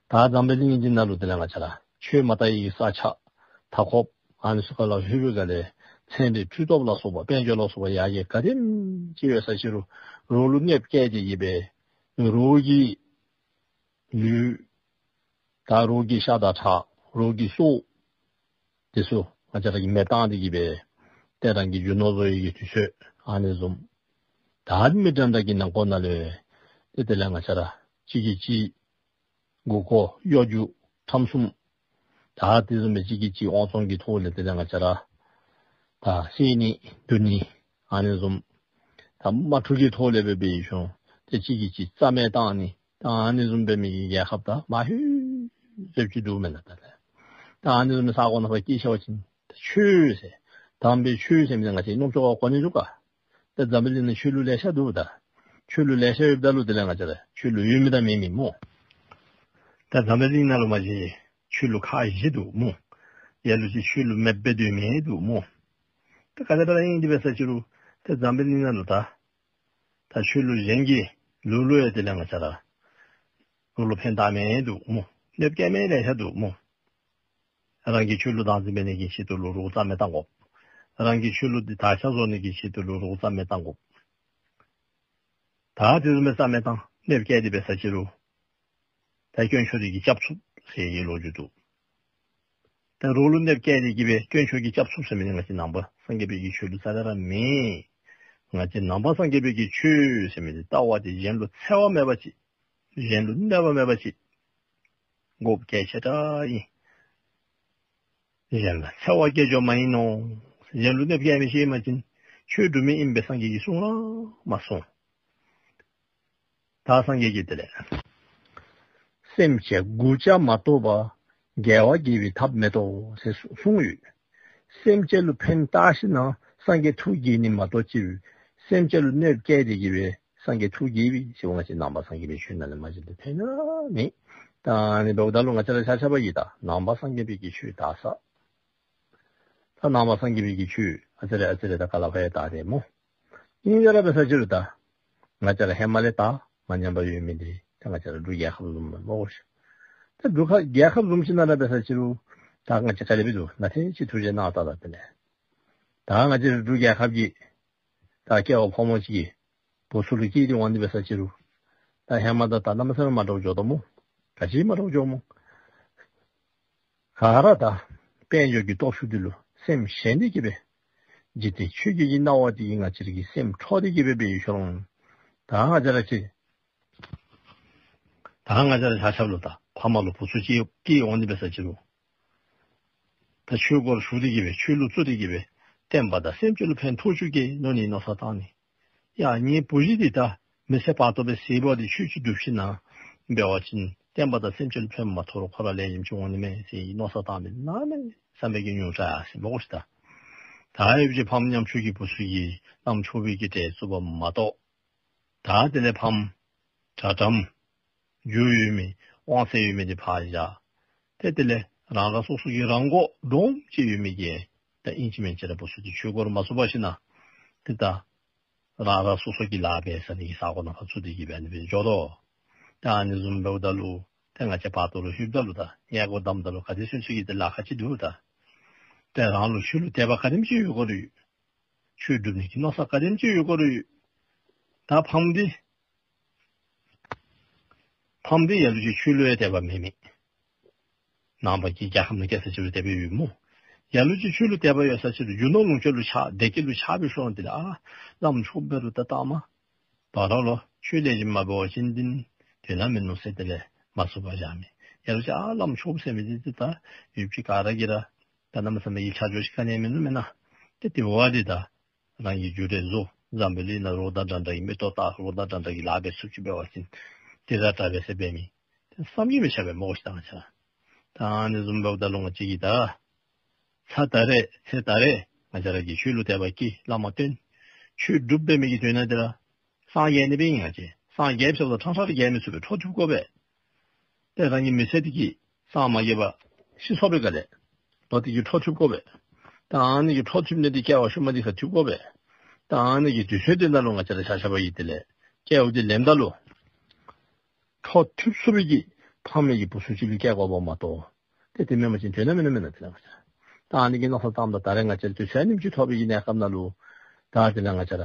ད་འཛམ་བུ་གླིང་འདི་ནང་ལུ་དེ་ལས་ང་བཅས་ར་ཆོས་མ་དར་བའི་ས་ཆ་མཐའ་འཁོབ་ཨ་ནི་ཚུ་ཁ་ལུ་ལྷོད་པའི་སྒང་ལས་ཚན་རིག་འཕྲུལ་སྟོབས་ལ་སོགས་པ་དཔལ་འབྱོར་ལ་སོགས་པ་ཡར་རྒྱས་ག་དེམ་ཅིག་ཡོད་ས་ཅིག་རུང་རོགས་ལུ་གནོདཔ་བཀལ་ཏེ་གི་སྦེ་རོགས་ཀྱི་ལུས་ད་རོགས་ཀྱི་ཤ་དང་ཁྲག་རོགས་ཀྱི་སྲོག་དེ་ཚུ་ང་བཅས་ར་གིས་མེ་བཏང་སྟེ་གི་སྦེ་ཏེ་རང་གི་རྒྱུ་ནོར་བཟོ་ཡི་གི་དུས་ཚོད་ཨ་ནི་བཟུམ། ད་མི་འདྲ་འདྲ་གི་ནང་ཁོངས་ནང་ལས་ཏེ་དེ་ལས་ང་བཅས་ར་གཅིག་གིས་གཅིག་མགུ་སྐོར་གཡོ་སྒྱུ་ཁྲམ་གསུམ་ད་དེ་བཟུམ་སྦེ་གཅིག་གིས་གཅིག་དབང་བཙོང་གི་ཐོག་ལས་དེ་ལས་ང་བཅས་ར་ད་བསད་ནི་རྡུང་ནི་ཨ་ནི་བཟུམ་ད་དམག་འཁྲུག་གི་ཐོག་ལས་སྦེ་འབད་ཡི་ཤོང་ཏེ་གཅིག་གིས་གཅིག་རྩ་མེད་བཏང་ནི་ད་ཨ་ནི་བཟུམ་འབད་མི་གི་རྒྱལ་ཁབ་ད་མང་ཤོས་ཅིག་འདུག་མེན་ན། ད་ལས་ད་ཨ་ནི་བཟུམ་མའི་ས་གོ་ནང་ཕར་སྐྱེས་ཤོར་བ་ཅིན་ད་ཆོས་ཟེར་དམ་པའི་ཆོས་ཟེར་མི་འདི་ང་བཅས་རྣམ་ཅོ་ཁར་གོ་ནི་འདུག་ག། ད་འཛམ་བུ་གླིང་ནང་ཆོས་ལུགས་ལེ་ཤ་འདུག། ད་ཆོས་ལུགས་ལེ་ཤ་ཡོདཔ་ད་ལུ་དེ་ལས་ང་བཅས་ར་ཆོས་ལུགས་ཡོད་མི་དང་མེད་མི་སྨོ། ད་འཛམ་བུ་གླིང་ནང་ལུ་མ་གཞི་ཆོས་ལུགས་ཁག་བཞི་འདུག་སྨོ། ལ་ལུ་ཅིག་ཆོས་ལུགས་མེདཔ་སྦེ་སྡོད་མི་འདུག་སྨོ། ད་ག་དེ་སྦེ་ར་ཨིན་དེ་འབད་ས་ཅིག་རུང་ད་འཛམ་བུ་གླིང་ནང་ལུ་ད་ད་ཆོས་ལུགས་གཞན་གྱིས་ལུགས་ལུགས་ཡང་དེ་ལས་ང་བཅས་ར་ལུགས་ལུགས་ཕན་བཏགས་མི་འདུག་སྨོ། གནོདཔ་བཀལ་མི་ལེ་ཤ་འདུག་སྨོ། རང་གི་ཆོས་ལུགས་བདག་འཛིན་འབད་ནི་གི་ཆེད་དུ་ལུ་རོགས་རྩ་མེད་བཏང་དགོ། རང་གི་ཆོས་ལུགས་འདི་དར་ཁྱབ་བཟོ་ནི་གི་ཆེད་དུ་ལུ་རོགས་རྩ་མེད་བཏང་དགོ། ད་དེ་བཟུམ་སྦེ་རྩ་མེད་བཏང་གནོདཔ་བཀལ་ཏེ་འབད་ས་ཅིག་རུང་ད་དཀོན་མཆོག་འདི་གིས་སྐྱབས་ཚུགས་ཟེར་གྱི་ལོ་རྒྱུས་འདུག། ད་རོགས་ལུ་གནོདཔ་བཀལ་ཏེ་གི་སྦེ་དཀོན་མཆོག་གིས་སྐྱབས་ཚུགས་ཟེར་མི་འདི་ང་བཅས་ནང་པ་སངས་རྒྱས་པའི་གི་ཆོས་ལུགས་རྩ་ལས་ར་མེན། ང་བཅས་ནང་པ་སངས་རྒྱས་པའི་གི་ཆོས་ཟེར་མི་འདི་ལྟ་བ་འདི་གཞན་ལུ་འཚེ་བ་མེད་པ་ཅིག། གཞན་ལུ་གནོད་པ་མེད་པ་ཅིག་དགོཔ་གལ་ཆེ་དྲགས་ཨིན། གཞན་ལུ་འཚེ་བ་སྐྱེ་འགྱོཝ་མེན་ནོ། གཞན་ལུ་གནོདཔ་བཀལ་མི་ཅིག་ཨིན་པ་ཅིན་ཆོས་སྒྲུབ་མི་ཨིན་པས་སངས་རྒྱས་ཀྱིས་གསུངས་ལ་མ་གསུངས། ད་སངས་རྒྱས་ཀྱིས་དེ་ལས་སེམས་ཅན་མགུ་བྱ་མ་གཏོགས་པ། དགེ་བ་དགེ་བའི་ཐབས་མེད་དོ་ཟེར་གསུངས་ཡོད། སེམས་ཅན་ལུ་ཕན་བཏགས་ཞིན་ན་སངས་རྒྱས་ཐུགས་དགྱེས་ནི་མ་གཏོགས་ཅིག་སེམས་ཅན་ལུ་གནོདཔ་བཀལ་ཏེ་གི་སྦེ་སངས་རྒྱས་ཐུགས་དགྱེས་པའི་ཟེར་བ་ང་བཅས་ནང་པ་སངས་རྒྱས་པའི་ཆོས་ནང་ལས་མ་གཞི་འདི་ཕན་ན་མེད། ད་ཨ་ནི་འབདཝ་ད་ལུ་ང་བཅས་ར་ཆ་ཁྱབ་ཀྱིས་ད་ནང་པ་སངས་རྒྱས་པའི་གི་ཆོས་དར་ས། ད་ནང་པ་སངས་རྒྱས་པའི་གི་ཆོས་ཨ་ཙི་རེ་ཨ་ཙི་རེ་ད་ག་ལ་ཕར་ཡང་དར་ཏེ་སྨོ། ཨིན་ཟེར་ར་འབད་ས་ཅིག་རུང་ད་ང་བཅས་ར་ཧེ་མ་ལས་ད་མ་ཉམས་པར་ཡོད་མི་འདི་ད་ང་བཅས་ར་འབྲུག་རྒྱལ་ཁབ་བཟུམ་སྨོ་ཤིག། ད་འབྲུག་ཁ་རྒྱལ་ཁབ་བཟུམ་ཅིག་ནང་ར་འབད་ས་ཅིག་རུང་ད་ང་བཅས་ག་དེ་སྦེ་འདུག། ནཱ་ཏེ་ཅིག་ཐུགས་རྗེ་གནང་ད་ད་དེ་ལས་ད་ང་བཅས་ར་འབྲུག་རྒྱལ་ཁབ་ཀྱི་ད་སྐྱེ་བ་ཕོ་མོ་ཅིག་གི་བུ་ཚུ་ལུ་སྐྱེས་ཏེ་འོང་སྟེ་འབད་ས་ཅིག་རུང་ད་ཧེ་མ་དང་ད་གནམ་མེད་ས་མེད་མ་འདྲཝ་འགྱོ་དོ་སྨོ། ག་ཅི་མ་འདྲཝ་འགྱོཝ་སྨོ། ག་ར་ད་དཔལ་འབྱོར་གྱི་སྟོབས་ཤུགས་འདི་ལུ་སེམས་ཞེན་ཏེ་གི་སྦེ་འཇིག་རྟེན་ཆོས་བརྒྱད་ཀྱི་སྣང་བ་འདི་གིས་ང་བཅས་ར་གི་སེམས་འཕྲོག་སྟེ་གི་སྦེ་འབད་ཡོད་ཤོ་རོང་། ད་ང་བཅས་ར་ཅིག་ད་ང་བཅས་ར་ཆ་ཁྱབ་ལུ་ད་ཕ་མ་ལུ་བུ་ཚུ་ཅིག་སྐྱེས་འོང་སྟེ་འབད་ས་ཅིག་རུང་ད་ཆོས་སྒོར་ཞུགས་ཏེ་གི་སྦེ་ཆོས་ལུ་བཙུགས་ཏེ་གི་སྦེ་བསྟན་པ་དང་སེམས་ཅན་ལུ་ཕན་ཐོགས་བཅུག་གེ་མནོ་ནི་མནོ་བསམ་བཏང་ནི། ཡ་ངེའི་བུ་གཞི་འདི་ད་མི་ཚེ་བར་དོ་སྦེ་ཟད་འབདཝ་ད་ཆོས་ཅིག་སྒྲུབ་ཞིན་ན་འབད་བ་ཅིན་བསྟན་པ་དང་སེམས་ཅན་ལུ་ཕན་མ་ཐོགས་རུང་ཁོ་ར་ལེགས་ཤོམ་ཅིག་འོང་ནི་མས་ཟེར་མནོ་བསམ་བཏང་མི་གནམ་མེད་ས་མེད་ཀྱི་ཉུང་དྲགས་ཡར་སོ་ཡི་སྨོ་ཤིག། ད་ད་ཡོད་པ་ཅིན་ཕམ་ཉམ་ཆུང་གི་བུ་ཚུ་གིས་བླམ་ཆོསཔ་གི་གྲལ་བཙུགས་པ་མ་གཏོགས་ད་དེ་ལས་ཕམ་དྲག་དྲགས་རྒྱུ་ཡོད་མི་དབང་ཚད་ཡོད་མི་འདི་ཕར་བཞག། ཏེ་དེ་ལས་རང་རང་སོ་སོ་གི་རང་མགོ་འདྲོངམ་ཅིག་ཡོད་མི་གིས་ད་ཨིན་ཅི་མིན་ཅི་ར་བུ་ཚུ་འདི་ཆོས་སྒོར་མ་བཙུགས་པར་ཞིན་ན་ཏེ་ད་རང་རང་སོ་སོ་གི་ལཱ་འབད་ས་ནི་གི་ས་གོ་ནང་ཕར་བཙུགས་ཏེ་གི་སྦེ་ཨ་ནི་སྦེ་འགྱོ་དོ། ད་ཨ་ནི་བཟུམ་འབདཝ་ད་ལུ་ཏེ་ང་བཅས་བར་དོ་ལུ་ལྷོདཔ་ད་ལུ་ད་མངལ་སྒོ་བསྡམ་ད་ལུ་ག་དེ་ཚུན་ཚོད་ཀྱི་ཏེ་ལཱ་ཁག་ཅིག་འདུག། ད་ཏེ་རང་ལུ་ཆོས་ལུ་དད་པ་ག་དེམ་ཅིག་ཡོད་དགོ་རུང་ཡོད། ཆོས་སྒྲུབ་ནི་གི་མནོ་བསམ་ག་དེམ་ཅིག་ཡོད་དགོ་རུང་ཡོད། ད་ཕམ་འདི་ཕམ་འདི་ལ་ལུ་ཅིག་ཆོས་ལུ་ཡང་དད་པ་མེད་མི་ནང་པ་གི་རྒྱལ་ཁམས་ནང་སྐྱེ་ས་ཅིག་ལུ་དད་པ་ཡོད་སྨོ། ལ་ལུ་ཅིག་ཆོས་ལུ་དད་པ་ཡོད་ས་ཅིག་ལུ་རྒྱུ་ནོར་ལོངས་སྤྱོད་ལུ་ཆགས་བདེ་སྐྱིད་ལུ་ཆགས་པའི་ཤུལ་ལུ་དེ་ལས་ཨ་བླམ་ཆོསཔ་འབད་རུང་ད་ལྟ་མ་བར་ལུ་ཆོས་ལེགས་ཤོམ་མ་འབད་བ་ཅིན་འདི་དོན་དག་མིན་ནུག་ཟེར་དེ་ལས་མ་བཙུགས་པར་བཞག་མི། ལ་ལུ་ཅིག་ཨ་བླམ་ཆོསཔ་ཟེར་མི་འདི་ཏེ་ད་ཡུདཔ་ཅིག་ག་ར་གིས་ར་ད་གནམ་མེད་ས་མེད་ཀྱི་ཆ་འཇོག་ཅིག་ག་ནི་ཡང་མིན་ནུག་མེན་ན། ཏེ་དེ་འབདཝ་ད་རང་གི་རྒྱུ་འབྲས་བཟོ། འཛམ་བུ་གླིང་ནང་རོགས་དང་འདྲ་འདྲ་གི་མིག་ཏོ་བལྟ། རོགས་དང་འདྲ་འདྲ་གི་ལཱ་འབད་ཚུགསཔ་ཅིག་འབད་བ་ཅིན་དེ་ར་དྲག་པས་ཟེར་འབད་མི་ཏེ་བསམ་གྱིས་མི་ཁྱབ་པས་སྨོ་ཤིག། ད་ང་བཅས་ར་ད་ཨ་ནི་བཟུམ་འབདཝ་ད་ལུ་ང་བཅས་ཀྱིས་ད་ཚར་ད་རེས་ཚེ་ད་རེས་ང་བཅས་ར་གིས་ཆོས་ལུ་དད་པ་བསྐྱེད་བླ་མ་བསྟེན་ཆོས་སྒྲུབ་འབད་མི་གི་དོན་དག་འདི་ར་སངས་རྒྱས་ནི་སྦེ་ཨིན། ང་བཅས་སངས་རྒྱས་ཟེརཝ་ད་ཕྲང་ཕྲང་ར་རྒྱས་མི་ཚུགས་པས། འཕྲོ་མཐུད་དགོ་པས། ཏེ་རང་གི་མི་ཚེ་འདི་གིས་སངས་མ་རྒྱས་པར་ཤི་སོང་པའི་སྒང་ལས་ལོག་སྟེ་གི་འཕྲོ་མཐུད་དགོ་པས། ད་ཨ་ནི་གི་འཕྲོ་མཐུད་ནི་འདི་སྐྱེ་བ་ཤུལ་མ་འདི་ཁར་མཐུད་དགོ་པས། ད་ཨ་ནི་གི་དུས་ཚོད་འདི་ནང་ལུ་ང་བཅས་ར་ཆ་ཁྱབ་ཀྱིས་དེ་ལས་སྐྱེ་བ་འདི་ལེནམ་ད་ལུ་འཕྲོ་མཐུད་ཚུགས་པའི་གི་ཕ་མའི་གི་བུ་ཚུ་ཅིག་ལུ་སྐྱེ་དགོཔ་མ་གཏོགས་ཏེ་དེ་མེན་པ་ཅིན་དོན་དག་མིན་ནུག་མེན་ན། དེ་ལས་ང་བཅས་ར་ད་ཨ་ནི་གི་མནོ་བསམ་བཏངམ་ད་ད་རེས་ང་བཅས་ར་དུས་ཚོད་ཨ་ནེམ་ཅིག་ཐོབ་པའི་གི་གནས་སྐབས་ནང་ལུ་ད་དེ་ལས་ང་བཅས་ར་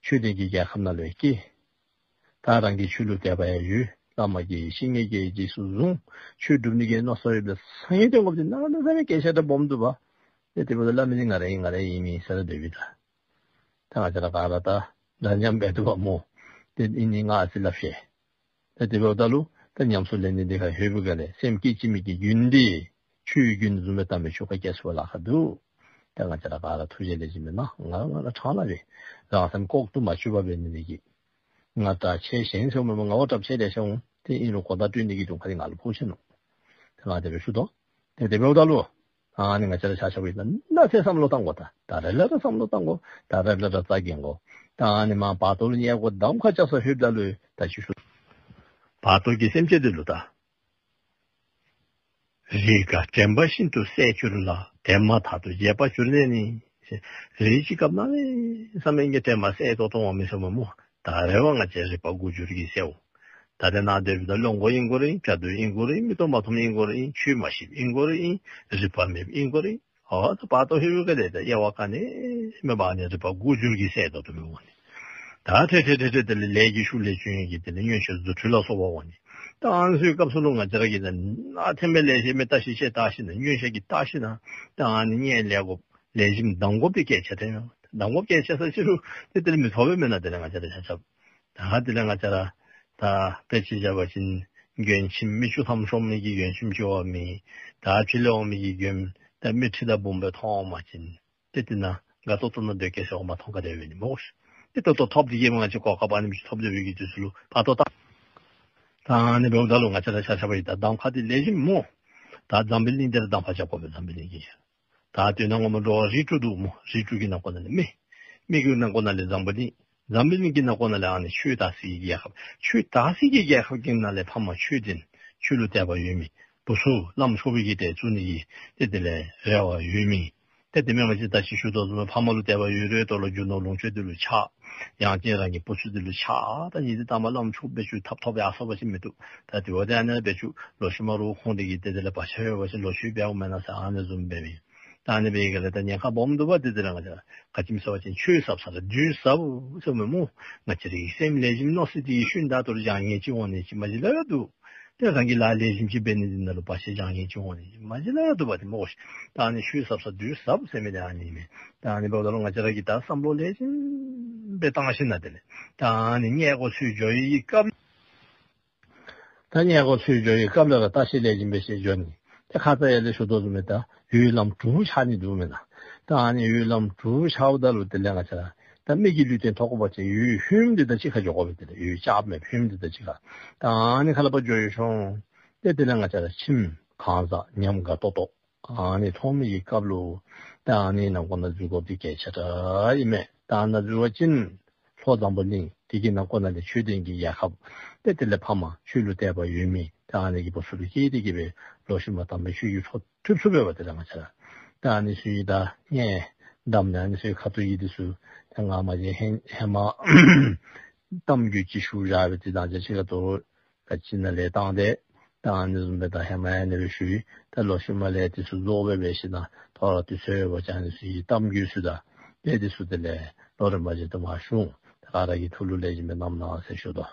ཆོས་ལྡན་གྱི་རྒྱལ་ཁམས་ནང་ལུ་སྐྱེས། ད་རང་གིས་ཆོས་ལུ་དད་པ་ཡང་ཡོད། བླ་མ་གིས་བཤེས་གཉེན་གྱིས་རྗེས་སུ་བཟུང་། ཆོས་སྒྲུབ་ནི་གི་མནོ་བསམ་ཡོདཔ་ལས་སངས་རྒྱས་བསྟེན་དགོཔ་འདི་གནམ་མེད་ས་མེད་སྐད་ཆ་འདྲ་སྦོམ་འདུག་པ། ཏེ་དེ་འབདཝ་ད་སླབ་མི་འདི་ང་ར་ཨིན་ང་ར་ཨིན་མས་ཟེར་ར་སྡོད་པས། ད་ད་ང་བཅས་ར་ག་ར་ད་འདྲ་མཉམ་འབད་འདུག་པ་སྨོ། ཏེ་ཨིན་ནི་ང་ཨ་ཙི་སླབ་ཤེས། ཏེ་དེ་འབདཝ་ད་ལུ་ད་ཉམས་སུ་ལེན་ནི་འདི་ཁར་ལྷོད་པའི་སྒང་ལས་སེམས་བསྐྱེད་བྱིན་མི་གི་རྒྱུན་འདི་ཆོས་རྒྱུན་བཟུམ་སྦེ་དམ་པའི་ཆོས་ཁར་སྐྱེ་ཚུགས་པར་ལཱ་ཁག་འདུག། ད་ང་བཅས་ར་ག་ར་ཐུགས་རྗེ་ལེགས་ཤོམ་སྦེ་གནང་། ང་ང་ར་ཕྲང་སླབ་པས། རང་སེམས་ལྐོག་ཏུ་མ་བཅུག་པར་འབད་ནི་འདི་གིས་ང་དྲག་ཆེ་ཞན་ཟེར་མི་འབད། ང་བ་དྲགཔ་ཆེ་ལེ་ཤ་འོང་། ཏེ་ཨིན་རུང་གོ་བརྡ་སྤྲོད་ནི་གི་དོན་ཁར་འདི་ང་ལུ་ཕོག་ཆི་ནུག། ཏེ་ང་དེ་སྦེ་ཞུ་དོ། ཏེ་དེ་འབདཝ་ད་ལུ་ཨ་ནི་ང་བཅས་ར་ཆ་ཁྱབ་ཀྱིས་ད་ནཱ་ཚེ་བསམ་བློ་བཏང་དགོ། ད་ད་རེས་ལས་ར་བསམ་བློ་བཏང་དགོ། ད་རེས་ལས་ར་རྩ་འགེངས་དགོ། ད་ཨ་ནི་མར་བར་དོ་ལུ་མངལ་སྒོ་བསྡམ་ཁར་ཆགས་སོ་ལྷོདཔ་ད་ལུ་ད་ཅི་ཞུ། བར་དོ་གི་སེམས་ཅན་འདི་ལུ་ད་རེས་འགའ་དྲན་པ་ཤིན་ཏུ་གསལ་གྱུར་ལ། དེ་མ་ཐག་ཏུ་བརྗེད་པར་གྱུར་ནས་ནི། རེས་ཅིག་སྐབས་གནམ་མེད་ས་མེད་ཀྱི་དྲན་པ་གསལ་ཏོག་ཏོ་འོང་མི་ཟེར་མི་སྨོ། ད་རེས་པ་ང་བཅས་རིག་པ་དགུ་འགྱུར་གྱི་གསལ་འོང་། ད་དེ་ནང་སྡོདཔ་ད་གློ་མགོ་ཨིན་དགོ་རུང་ཨིན། བྱ་དུར་ཨིན་དགོ་རུང་ཨིན། མིག་ཏོ་མ་མཐོངམ་ཨིན་དགོ་རུང་ཨིན། ཆོས་མ་ཤེསཔ་ཨིན་དགོ་རུང་ཨིན། རིག་པ་མེདཔ་ཨིན་དགོ་རུང་ཨིན། ཨོ་ད་བར་དོ་ལྷོད་པའི་སྒང་ལས་ད་དབྱེ་བ་ག་ནི་མེད་པར་ཨ་ནི་རིག་པ་དགུ་འགྱུར་གྱི་གསལ་ཏོག་ཏོ་སྦེ་འོང་ནི། ད་ཏེ་ཏེ་ཏེ་ཏེ་དེ་ལས་ལས་ཀྱི་ཤུགས་ལས་བྱུང་ཡོད་ཀྱི་དེ་ལས་མངོན་ཤེས་རྫུ་འཕྲུལ་ལ་སོགས་པ་འོང་ནི། ད་ཨ་ནི་ཚུའི་སྐབས་སུ་ལུ་ང་བཅས་ར་གིས་ད་ནཱ་ཐེམ་སྦེ་ལེགས་ཤོམ་སྦེ་བརྟག་ཞིབ་བྱས་བལྟ་ཞིན་ན་མངོན་ཤེས་ཀྱིས་བལྟ་ཞིན་ན་ད་ཨ་ནི་མངལ་ལས་སྒོ་ལེགས་ཤོམ་བསྡམ་དགོཔ་འདི་གལ་ཆེ་ཏེ་ཡང་བསྡམ་དགོཔ་གལ་ཆེ་ས་ཅིག་རུང་ཏེ་དེ་ལས་མི་ཐོབ་པས་མེན་ན། དེ་ལས་ང་བཅས་ར་ཆ་ཁྱབ་ད་དེ་ལས་ང་བཅས་ར་ད་དཔེ་ཅིག་བཞག་པ་ཅིན་མགྱོནམ་ཁྱིམ་མི་བཅུ་ཐམ་ཤོང་མི་གི་མགྱོནམ་ཁྱིམ་ཅིག་འོང་མི་ད་ཕྱི་ལས་འོང་མི་གི་མགྱོནམ་ད་མི་ཁྲི་དང་འབུམ་སྦེ་མཐོང་འོང་པ་ཅིན་ཏེ་དེ་ནང་དགའ་ཏོག་ཏོ་ནང་སྡོད་གེ་ཟེར་འོང་མ་མཐོང་ག་དེ་སྦེ་ནི་སྨོ་ཤིག། ཏེ་ཏོག་ཏོ་ཐོབ་སྟེ་གི་མ་ང་བཅས་གོ་སྐབས་ཨ་ནེམ་ཅིག་ཐོབ་སྡོད་པའི་གི་དུས་སུ་ལུ་བར་དོ་ད་ད་ཨ་ནི་འབདཝ་ད་ལུ་ང་བཅས་ར་ཆ་ཁྱབ་ཀྱིས་ད་གདམ་ཁ་འདི་ལེགས་ཤོམ་སྨོ། ད་འཛམ་བུ་གླིང་འདི་ར་གདམས་པ་རྐྱབ་དགོ་པས། འཛམ་བུ་གླིང་གི་ཡ། ད་དེ་ནང་ངོ་མ་འགྲོ་བ་རིགས་དྲུག་འདུག་སྨོ། རིགས་དྲུག་གི་ནང་ཁོ་ན་ལས་མི། མི་གི་ནང་ཁོ་ན་ལས་འཛམ་བུ་གླིང་། འཛམ་བུ་གླིང་གི་ནང་ཁོ་ན་ལས་ཨ་ནི་ཆོས་དར་སའི་གི་རྒྱལ་ཁབ། ཆོས་དར་སའི་གི་རྒྱལ་ཁབ་ཀྱི་ནང་ལས་ཕ་མ་ཆོས་ལྡན་ཆོས་ལུ་དད་པ་ཡོད་མི། བུ་ཚུ་བླམ་ཆོསཔ་གི་གྲལ་བཙུགས་ནི་གི་ཏེ་དེ་ལས་རེ་བ་ཡོད་མི། ཏེ་དེ་མེན་ང་བཅས་ད་ཅི་ཞུ་དོ་བཟུམ་ཕ་མ་ལུ་དད་པ་ཡོད་རུང་དོ་ལོ་རྒྱུ་ནོར་ལོངས་སྤྱོད་དེ་ལུ་ཆགས། ཡང་ཅིན་རང་གི་བུ་ཚུ་དེ་ལུ་ཆགས། ད་ཉིནམ་དེ་ལྟ་མ་བླམ་ཆོསཔ་འབད་བཅུག་ཐབ་ཐོབ་ཡར་སོང་བ་ཅིན་མི་བཏུབ། ད་དེ་བ་དེ་ཨ་ནི་འབད་བཅུག་ལོག་ཤུལ་མ་རོགས་ཁོང་དེ་གིས་ཏེ་དེ་ལས་བར་ཆད་ཡོད་པ་ཅིན་ལོག་ཤུལ་འབད་འོང་མེན་ན་ཟེར་ཨ་ནི་བཟུམ་འབད་མི། ད་ཨ་ནི་འབད་ག་ལས་ད་ཉེན་ཁ་སྦོམ་འདུག་པ། དེ་དེ་ལས་ང་བཅས་ར་ག་ཅི་སྨོ་ཟེར་བ་ཅིན་ཆོས་ཟབ་ས་ར་བདུད་ཟབ་ཟེར་མི་སྨོ། ང་བཅས་ར་གི་སེམས་ལེགས་ཤོམ་མནོ་ས་དེ་གི་ཤུལ་ད་ལྟོ་ར་བྱང་ཉེས་ཅིག་འོང་ནི་ཅིག་མ་གཞི་ལུ་ཡང་འདུག། ཏེ་རང་གིས་ལཱ་ལེགས་ཤོམ་ཅིག་འབད་ནི་དེ་ནང་ལུ་བར་ཆད་བྱང་ཉེས་ཅིག་འོང་ནི་ཅིག་མ་གཞི་ལུ་ཡང་འདུག་པ་དེ་སྨོ་ཤིག། ད་ཨ་ནི་ཆོས་ཟབ་ས་བདུད་ཟབ་ཟེར་མི་དེ་ཨ་ནི་ཨིན་མས། ད་ཨ་ནི་འབདཝ་ད་ལུ་ང་བཅས་ར་གིས་ད་བསམ་བློ་ལེགས་ཤོམ་སྦེ་བཏང་ཞིནམ་དེ་ལས་ད་ཨ་ནི་ཉལ་དགོ་ཚུར་འགྱོ་བའི་སྐབས། ད་ཉལ་དགོ་ཚུར་འགྱོ་བའི་སྐབས་ལུ་ར་བརྟག་ཞིབ་ལེགས་ཤོམ་སྦེ་ཞིནམ་འགྱོ་ནི། ཏེ་ཁ་ཙ་ཡར་ལས་ཞུ་དོ་བཟུམ་སྦེ་ད་འོད་ལམ་དྲུག་འཆར་ནི་འདུག་མེན་ན། ད་ཨ་ནི་འོད་ལམ་དྲུག་འཆརཝ་ད་ལུ་དེ་ལས་ང་བཅས་ར་ད་མི་གི་ལུས་རྟེན་ཐོབ་དགོ་པ་ཅིན་འོད་ཧོནམ་འདི་དང་གཅིག་ཁར་འགྱོ་དགོ་པས། དེ་ལས་འོད་ཆགསཔ་མེདཔ་ཧོནམ་འདི་དང་གཅིག་ཁར། ད་ཨ་ནི་ཁ་ལས་ཕར་འགྱོ་ཡར་སོང་། ཏེ་དེ་ལས་ང་བཅས་ར་ཁྱིམ་གང་ཟག་ཉམས་དགའ་ཏོག་ཏོ་ཨ་ནི་མཐོང་མི་གི་སྐབས་ལུ་ད་ཨ་ནི་ནང་ཁོ་ན་འཛུལ་དགོཔ་འདི་གལ་ཆེ་དྲགས་ཨིན་མས། ད་ཨ་ནཱ་འཛུལ་བ་ཅིན་ལྷོ་འཛམ་བུ་གླིང་དེ་གི་ནང་ཁོ་ན་ལས་ཆོས་ལྡན་གྱི་རྒྱལ་ཁབ། ཏེ་དེ་ལས་ཕ་མ་ཆོས་ལུ་དད་པ་ཡོད་མི་ད་ཨ་ནི་གི་བུ་ཚུ་ལུ་སྐྱེས་ཏེ་གི་སྦེ་ལོག་ཤུལ་མ་དམ་པའི་ཆོས་ཀྱི་ཚོགས་ཐུབ་ཚུགས་པས་པ། དེ་ལས་ང་བཅས་ར་ད་ཨ་ནི་ཚུ་གི་ད་ངེ་གདམས་ནི་ཨ་ནི་ཚུ་གི་ཁ་ཐུག་གི་འདི་ཚུ་ད་ང་མ་གཞི་ཧེ་ཧེ་མ་གཏམ་རྒྱུད་ཅིག་ཞུ་བཞག་སྦེ་ཏེ་ད་ཅི་ཅིག་ཁ་ཐུག་ག་ཅི་ནང་ལས་བཏང་སྟེ་ད་ཨ་ནི་བཟུམ་སྦེ་ད་ཧེ་མ་ཡང་ཨ་ནི་སྦེ་ཞུ་ཡི། ད་ལོག་ཤུལ་མ་ལས་དེ་ཚུ་རྫོགས་སྦེ་འབད་ཞིནམ་ད་ཐོ་རངས་དུས་ཚོད་ཡོད་པ་ཅིན་ཨ་ནི་ཚུ་གི་གཏམ་རྒྱུད་ཚུ་དང་དཔེ་དེ་ཚུ་དེ་ལས་ལོག་རིམ་པ་བཞིན་དུ་མར་ཞུ་འོང་། ད་ག་ར་གིས་ཐུགས་ལུ་ལེགས་ཤོམ་སྦེ་བསྣམ་གནང་ཟེར་ཞུ་དོ།